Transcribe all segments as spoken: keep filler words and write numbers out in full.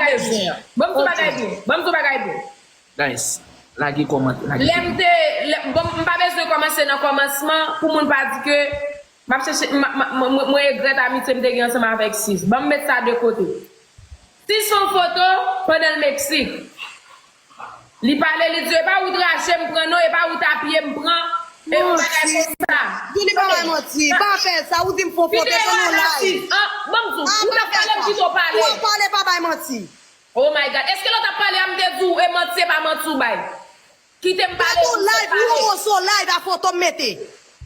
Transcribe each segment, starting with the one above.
bezwen. Ban m di w bagay byen. Ban m di w bagay byen. Guys, lage kòmantè, lage. Lè m te, lè, bon, m pa bezwen kòmanse nan kòmansman pou moun pa di ke m ap chèche, m, m, m, mwen regrèt amitye m te gen ansanm avèk Sis. Ban m met sa de kote. Sis fè yon foto pandan l Meksik. Li pale, li di, "E pa ou t rache m pran non, e pa ou t apiye m pran." E yon bagay konsa. Julie, pa bay manti, pa fè sa, ou di m fè yon foto, fè yon live. Ah, ban m di w, ou t ap pale, m kite w pale. Ou ap pale, pa bay manti. Oh my God. Èske lè w t ap pale a, m te di w e manti, se pa manti w bay? Kite m pale, ou se pale. Ou on so live a foto m mete.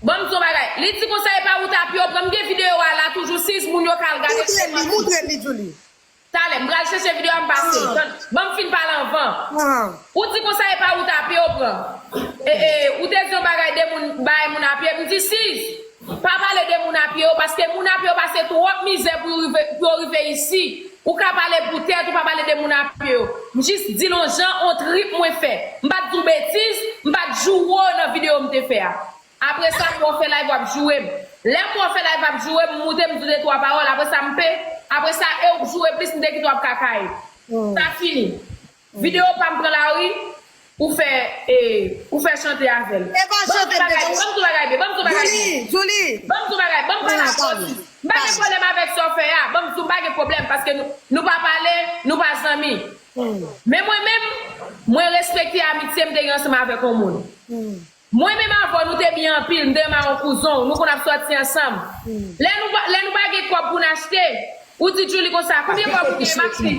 Ban m di w bagay. Li di konsa e pa ou t apiye w pran. M gen videyo a la toujou, Sis, moun yo ka al gade. Moutre li, moutre li, Julie. Talè, m pral chèche videyo a m pase. Ban m fin pale anvan. Ou di konsa e pa ou t apiye w pran. E, e, ou te di yon bagay de moun, bay moun apiye. M di, Sis, pa pale de moun apiye yo, paske moun apiye yo pase twòp mizè pou yo rive, pou yo rive isi. Ou ka pale pou tèt, ou pa pale de moun apiye yo. M jis di l yon jan, yon trip mwen fè. M pa t di w betiz, m pa t joure w nan videyo m te fè a. Apre sa, m wè w fè live w ap joure m. Lè m wè w fè live w ap joure m, m moute, m di w de twa pawòl. Apre sa, m pe. Apre sa, e ou k joure plis, m te kite w ap kakaye. Sa fini. Videyo pa m pran lari, ou fè, e, ou fè chante avè l. E pa chante, bagay, ban m di w bagay byen, ban m di w bagay byen. Julie, Julie. Ban m di w bagay, ban m pale avè w. M pa gen pwoblèm avèk sa w fè a. Ban m di w, m pa gen pwoblèm, paske nou, nou pa pale, nou pa zanmi. Men mwen menm, mwen respekte amitye m te gen ansanm avèk yon moun. Mwen menm avè w, nou te byen anpil, m te renmen yon kouzen w, nou konn ap sòti ansanm. Lè nou pa, lè nou pa gen kòb pou n achte, ou di Julie konsa, "Konbyen kòb ou gen?" M ap di,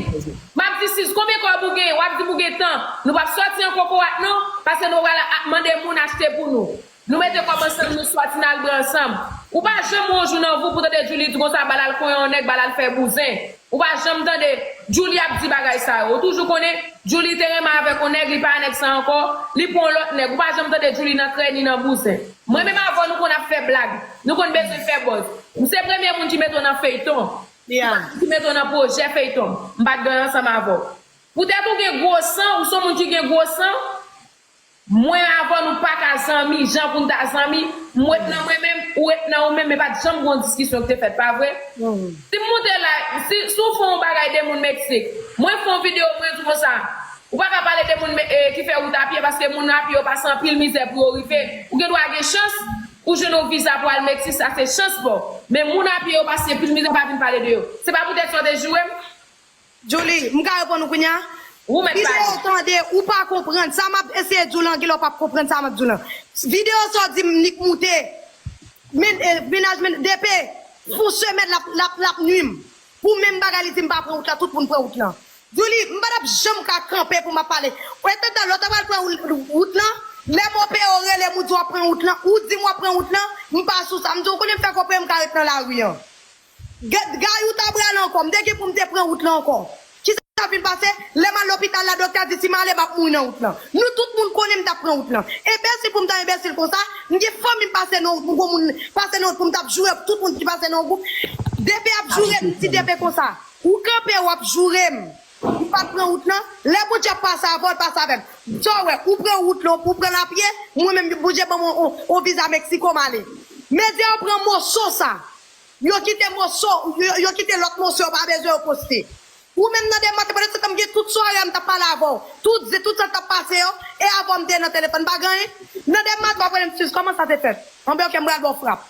m ap di, "Sis, konbyen kòb ou gen?" W ap di m ou gen tan. Nou p ap sòti an kokorat non, paske nou pral a-, mande moun achte pou nou. Nou mete kòb ansanm, nou sòti n al bwè ansanm. Ou pa janm wè yon jou nan vi w pou tande Julie di konsa, ba l al konyen yon nèg, ba l al fè bouzen. Ou pa janm tande Julie ap di bagay sa yo. Ou toujou konnen Julie te renmen avèk yon nèg, li pa nèg sa ankò, li pran yon lòt nèg. Ou pa janm tande Julie nan krèy ni nan bouzen. Mwen menm avè w, nou konn ap fè blag. Nou konn bezwen fè buzz. M se premye moun ki mete w nan feyton. Ki mete w nan pwojè feyton. M pa t gen ansanm avè w. Poutèt ou gen gwo san, ou se yon moun ki gen gwo san, mwen avè w nou pa ka zanmi, jan pou n ta zanmi, m ret nan mwen menm, ou ret nan ou menm, men pa t janm gen yon diskisyon ki te fèt, pa vre? Si m moute la, si, si w fè yon bagay de moun Meksik, mwen fè yon videyo, mwen di w konsa, ou pa ka pale de moun me-, e, ki fè wout apye, paske moun apye yo pase anpil mizè pou yo rive. Ou gen dwa gen chans, ou jwenn yon viza pou al Meksik, sa se chans pa w. Men moun apye yo pase anpil mizè, pa vin pale de yo. Se pa poutèt sa w te joure m? Julie, m ka reponn ou kounye a? Ou mèt pale. Videyo tande, ou pa konprann. Sa m ap eseye di w lan, gen lè w p ap konprann sa m ap di w lan. Videyo sa w di m Nick moute. Men, eh, mennaj men, depi yon semèn l ap, l ap, l ap nwi m. Pou menm bagay li di m pa pran wout la, tout moun pran wout lan. Julie, m pa t ap janm ka kanpe pou m ap pale. Ou etandan lè w ta pral pran wout, wout lan, lè m opere w rele m ou di w ap pran wout lan, ou di m w ap pran wout lan, m pa sou sa. M di w konnen m fèk opere m ka ret nan lari an. Gad, gay ou ta pral ankò, m te gen pou m te pran wout lan ankò. Kisa k ap vin pase? Lè m al lopital la, doktè di si m ale, m ap mouri nan wout lan. Nou tout moun konnen m t ap pran wout lan. Enbesil pou m ta enbesil konsa, m gen fanmi m pase nan wout, m gon moun pase nan wout pou m t ap joure tout moun ki pase nan gwoup. Depi ap joure m, m di depi konsa. Ou kanpe, w ap joure m. M pa t pran wout lan. Lè Bondye ap pase avè w, l pase avè m. Sa w wè, ou pran wout lan, ou pran lapye, mwen menm Bondye ban mwen on, on viza Meksiko, m ale. Medya yo pran moso sa. Yo kite moso, yo, yo kite lòt moso yo pa bezwen yo poste. Ou menm nan demen maten, pandan se tan m gen tout sware a m t ap pale avè w. Tout, tout sa k t ap pase yo, e avè w m te nan telefòn, pa gen anyen. Nan demen maten, w ap rele m, Sis, kòman sa te fèt? Anben, oke, m pral ba w frap.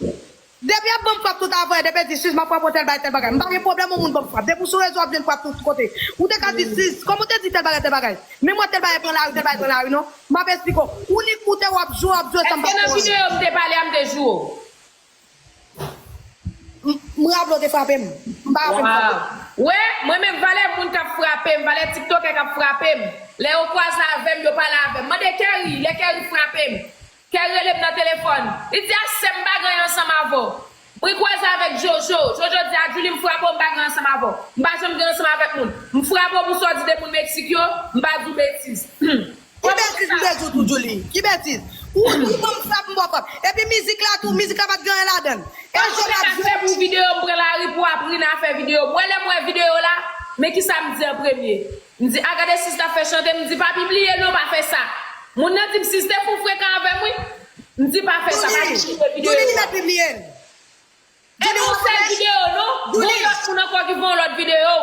Depi y ap ban m frap tout avè, depi di, Sis, m ap frape w tèl bagay, tèl bagay. M pa gen pwoblèm yon moun ban m frap. Depi w sou rezo, w ap jwenn frap tout kote. Ou te ka di, Sis, kòman w te di tèl bagay, tèl bagay? Men m wè tèl bagay pran lari, tèl bagay pran lari, non? M ap esplike w. Ou li koute, w ap joure, w ap joure san m pa konprann. Èske nan videyo yo m te pale a, m te joure w? M, m raple w te frape m. M pa raple m frape w. Wè, mwen menm, valè moun k ap frape m, valè tiktokè k ap frape m. Lè yo kwaze avè m, yo pale avè m. Mande Kerry, lè Kerry frape m. Kerry rele m nan telefòn. Li di, "A sè m, m pa gen anyen ansanm avè w." Mwen kwaze avèk Jojo. Jojo di, "A Julie, m frape w, m pa gen anyen ansanm avè w." M pa janm gen ansanm avèk moun. M frape w pou sa w di de moun Meksik yo, m pa di w betiz. Ki betiz m te di w tou, Julie? Ki betiz? Ou, ou ban m frap, m ba w frap. Epi mizik la tou, mizik la pa t gen anyen ladan l. E sa w te ka fè pou videyo, m pran lari pou aprann a fè videyo. Mwen, lè m wè videyo la, men kisa m di an premye? M di, "A, gade Sis t ap fè chante," m di, "Pa pibliye l non, pa fè sa." Moun nan di m, "Sis te fout frekan avè m, wi." M di, "Pa fè sa, pa pibliye videyo a." Julie, li mèt pibliye l. E pa yon sèl videyo, non. Gon lòt moun ankò ki fè yon lòt videyo.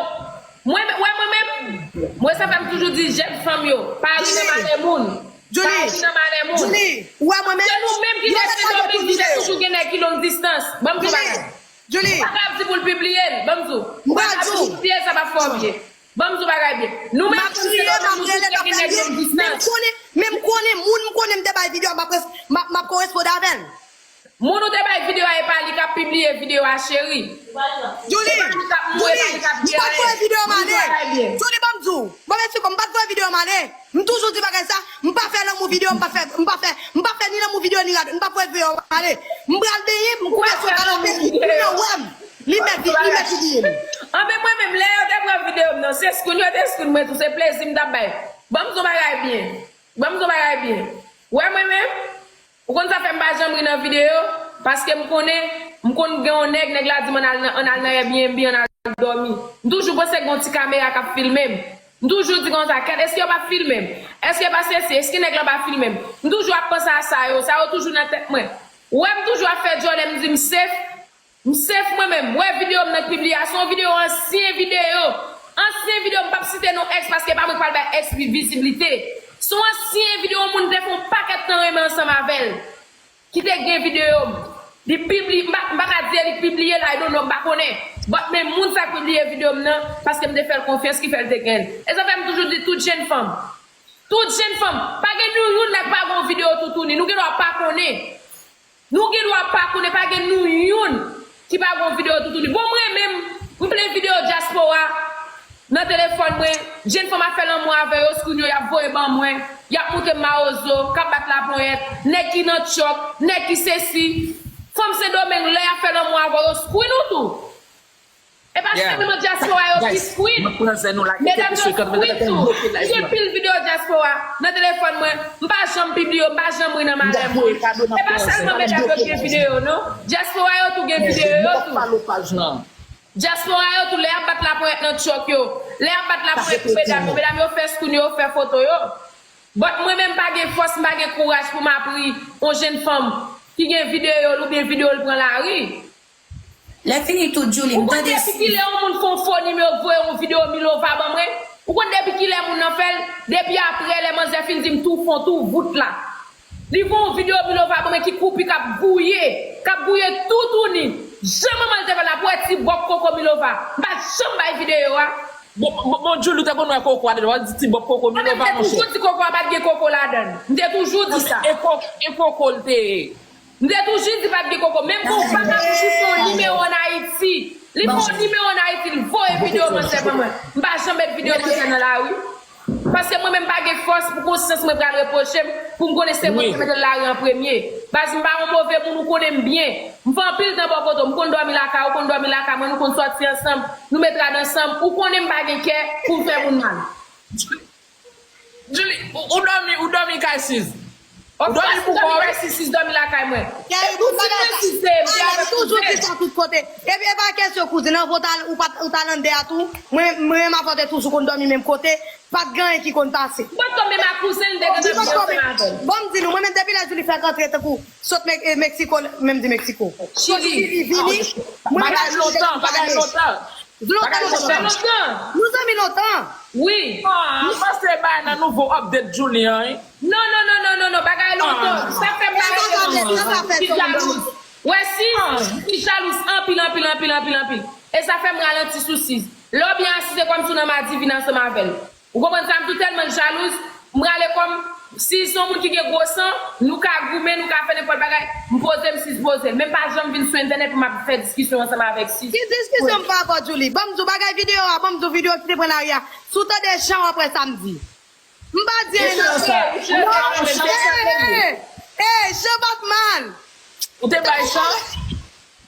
Mwen, wè, mwen menm, Mwen sa fè m toujou di jèn fanm yo, pa ri nan malè moun. Pa ri nan malè moun. Julie, ou wè mwen menm? Se nou menm ki gen Sendomeng, nou te toujou gen nèg ki long distans. Ban m di bagay. Julie. Ou pa ka ap di pou l pibliye l. Ban m di w. Ou pa ka ap di pou l pibliye l, sa p ap fè w byen. Ban m di w bagay byen. Nou menm Sendomeng, nou toujou gen nèg long distans. Men m konnen, men m konnen moun m konnen m te bay videyo a, m ap res- m ap- m ap koresponde avè l. Moun ou te bay videyo a, e pa li k ap pibliye videyo a, cheri. Julie, Julie, m pa t voye videyo m ale. Julie, ban m di w. Bon, men si m pa t voye videyo m ale. M toujou di bagay sa, m pa fè lanmou videyo, m pa fè, m pa fè, m pa fè ni lanmou videyo ni radòt, m pa voye videyo m ale. M pral benyen, m koupe sou kanape, moun nan wè m. Li mèt, li mèt pibliye m. Anben mwen menm, lè yo te pran videyo m nan, se screen yo te screen mwen tou, se plezi m t ap bay. Ban m di w bagay byen. Ban m di w bagay byen. Ou wè mwen menm? Ou konn sa fè m pa janm ri nan videyo? Paske m konnen, m konn gen yon nèg, nèg la di m ann al nan, ann al nan Airbnb, ann al dòmi. M toujou panse gen yon ti kamera k ap filme m. M toujou di konsa, kèt, èske yo p ap filme m? Èske pa sesi? Èske nèg la pa filme m? M toujou ap panse a sa yo, sa yo toujou nan tèt mwen. Ou wè m toujou ap fè djòlè, m di m safe. M safe mwen menm. M wè videyo m nan k pibliye a, se yon videyo, ansyen videyo. Ansyen videyo, m p ap site non ex paske e pa mwen k pral bay ex li viziblite. Se yon ansyen videyo, yon moun te fè yon pakèt tan renmen ansanm avè l. Ki te gen videyo m. Li pibliye, m pa, m pa ka di e li k pibliye l, I don't know, m pa konnen. But men moun sa k pibliye videyo m nan, paske m te fè l konfyans ki fè l te gen l. E sa fè m toujou di tout jèn fanm. Tout jèn fanm. Pa gen nou youn la k pa gen yon videyo toutouni. Nou gen dwa pa konnen. Nou gen dwa pa konnen, pa gen nou youn ki pa gon videyo toutouni. Bon, mwen menm, m plen videyo dyaspora nan telefòn mwen. Jèn fanm ap fè lanmou avè yo, screen yo, y ap voye ban mwen. Y ap montre m mawozo, k ap bat laponyèt, nèg ki nan tchòk, nèg ki sesi. Fanm Sendomeng, lè y ap fè lanmou avè yo, screen ou tou. E pa sèlman dyaspora yo ki screen. Medam yo screen tou. M gen pil videyo dyaspora nan telefòn mwen. M pa janm pibliye yo, m pa janm ri nan malè moun. E pa sèlman medam yo ki gen videyo, non. Dyaspora yo tou gen videyo yo tou. Dyaspora yo tou, lè y ap bat laponyèt nan tchòk yo, lè y ap bat laponyèt pou medam yo, medam yo fè screen yo, fè foto yo. But mwen menm, m pa gen fòs, m pa gen kouraj pou m ap ri yon jèn fanm ki gen videyo l oubyen videyo l pran lari. Lè fini tou, Djouly, m tande. Ou konn depi kilè yon moun fè yon fo nimewo, voye yon videyo Milova ban mwen? Ou konn depi kilè moun nan fè l? Depi aprè lè manzè fin di m tou fon, tou vout la. Li voye yon videyo Milova ban mwen ki koupi k ap gouye, k ap gouye toutouni. Jan manman l te fè l la, pou wè ti bòk koko Milova. M pa t janm bay videyo a. Bon, bon, bon, Djouly, ou te konn wè koko a deja, w ap di ti bòk koko Milova, monchè. Mwen menm, m te toujou di koko a pa t gen koko ladan l. M te toujou di sa. E koko, e koko l te ye. M te toujou di pa t gen koko. Menm gon vagabon ki fè yon nimewo ann Ayiti. Li fè yon nimewo ann Ayiti, li voye videyo manzè ban mwen. M pa janm met videyo manzè nan lari. Paske mwen menm pa gen fòs pou konsyans mwen pral repwoche m, pou m konnen se mwen ki te mete l lari an premye. Baz, m pa yon move moun, ou konnen m byen. M fè anpil tan bò kote w, m konn dòmi lakay ou, ou konn dòmi lakay mwen, nou konn sòti ansanm, nou met rad ansanm, ou konnen m pa gen kè pou m fè moun mal. Djouly, ou, ou dòmi, ou dòmi kay Siz. Ou dòmi pou kò w, wi. Siz dòmi lakay mwen. Kay, tout bagay sa. Ala, m toujou di sa tout kote. Epi, e pa kesyon kouzin, anvan w t al, ou pa t, ou t al anndan a tou. Mwen, mwen menm avè w te toujou konn dòmi menm kote. Pa t gen anyen ki konn pase. M pa t konn menm ak kouzin, m te gentan vini ansanm avè l. Bon, m di nou, mwen menm depi lè Djouly fèk antre tankou sot Mek-, eh, Meksiko, menm di Meksiko. Sot Chili. Chili vini. Mwen menm ak Djouly te toujou pale. Bagay lontan, bagay lontan. Bagay lontan. Nou zanmi lontan. Wi. Ah, m panse bay nan nouvo update Djouly an, wi. Non, non, non, non, non, non, bagay lontan. Sa fè m pa rete non. Ti jalouz. Wè Siz, Siz jalouz anpil, anpil, anpil, anpil, anpil. E sa fè m ralanti sou Siz. Lè w byen asize kòmsi w nan madivin ansanm avè l. Ou konprann sa m di w, tèlman l jalouz, m rale kò m. Siz se yon moun ki gen gwo san, nou ka goumen, nou ka fè nenpòt bagay. M poze m, Siz poze l. Men m pa janm vin sou entènèt pou m ap fè diskisyon ansanm avèk Siz. Ki diskisyon m fè avè w, Djouly? Ban m di w bagay videyo a, ban m di w videyo ki te pran lari a. Si w tande jan w ap wè sa m di. M pa di anyen non. Ey, ey, Jean Batman. Ou te bay chan?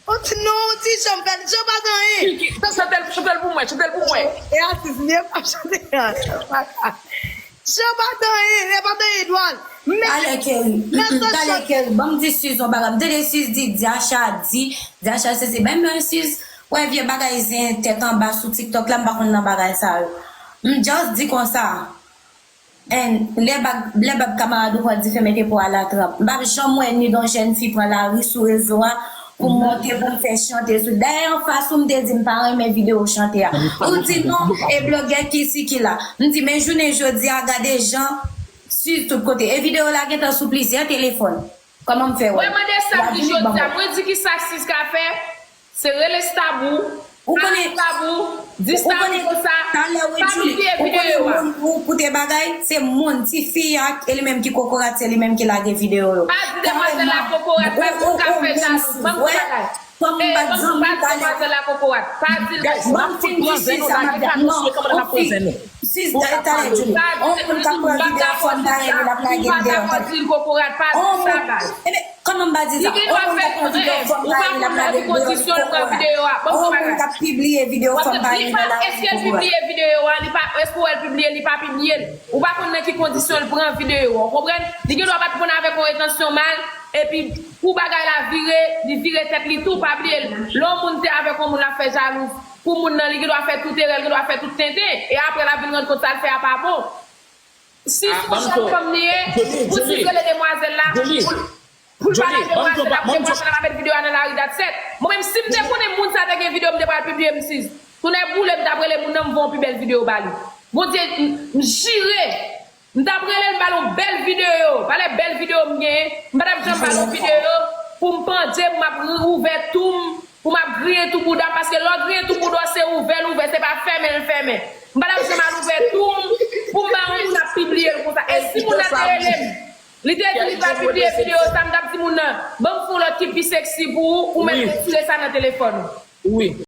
Non, ti chan m fè l, chan pa t anyen. Chante l, chante l pou mwen, chante l pou mwen. E atis li ye, m ap chante a. Chan pa t anyen, e pa t anyen dwòl. Men, talè Kerry, talè Kerry, ban m di Siz yon bagay. M tande Siz di, Diacha di, Diacha sezi. Ban m non Siz, wè vye bagay zen tèt anba sou TikTok la, m pa konn nan bagay sa yo. M just di konsa. And lè bag, lè bag kamarad ou pran dife mete pou ala trap. M p ap janm wè ni don jèn fi pran lari sou rezo a pou m monte, pou m fè chante sou. Dayè, anfas ou, m te di m pa renmen videyo chante a. Ou di non, e blogè ki si ki la. M di, men jounen jodi a, gade jan Suze tout kote. E videyo la gentan sou plizyè telefòn. Kòman m fè wè? Mwen mande sa m di jodi a. Mwen di ki sa Suze ka fè, se rele Stabou. Ou konnen Stabou, di Stabou konsa, pa pibliye videyo a. Ou konnen moun pou koute bagay, se moun, tifi a, e li menm ki kokorat, se li menm ki lage videyo yo. Pa di demwazèl la kokorat, pa di l ka fè jalou. Ban m yon bagay. Kòm m pa t zanmi, pa di demwazèl la kokorat. Pa di l. Ban m fin di Suze sa m ap di a. Non, ou fin. Suze, talè, talè, Julie. On moun k ap pran videyo, fò m pa rele l ap lage l deyò. Pa di l kokorat, pa di sa, baz. Ebyen, kòman m pa di sa? On moun k ap pran videyo, fò m pa rele l ap lage l deyò, kokorat. On moun k ap pibliye videyo, fò m pa rele l ap lage l deyò, kokorat. Èske l pibliye videyo a? Li pa, èske w wè l pibliye l? Li pa pibliye l. Ou pa konn nan ki kondisyon l pran videyo a, w konprann? Li gen dwa pa t konn avèk yon entansyon mal, epi pou bagay la vire, li vire tèt li tou, pa bliye l. Lè yon moun te avèk yon moun l ap fè jalou pou moun nan, li gen dwa fè tout erè, li gen dwa fè tout tenten, e apre l ap vin rann kont sa l fè a pa bon. Si se yon jèn fanm li ye, pou Suze rele demwazèl la, pou l, pou l pale ak demwazèl la, pou demwazèl la pa met videyo a nan lari, that's it. Mwen menm, si m te konnen moun sa te gen videyo, m te pral pibliye m, Suze. Tonnè boule, m t ap rele moun nan, m voye yon pi bèl videyo ba li. Bondye, m, m jire, m t ap rele l, m ba l yon bèl videyo. Valè bèl videyo m genyen, m pa t ap janm ba l yon videyo pou m pandye, m ap ouvè tou m, pou m ap griyen tou bouda m, paske lè w griyen tou bouda w, se ouvè l ouvè, se pa fèmen l fèmen. M pa t ap janm al ouvè tou m pou m ba yon moun ap pibliye l konsa. E si moun nan te rele m, li te di li pa pibliye videyo sa, m t ap di moun nan, ban m fè yon lòt ki pi seksi pou ou, ou mèt retire sa nan telefòn ou.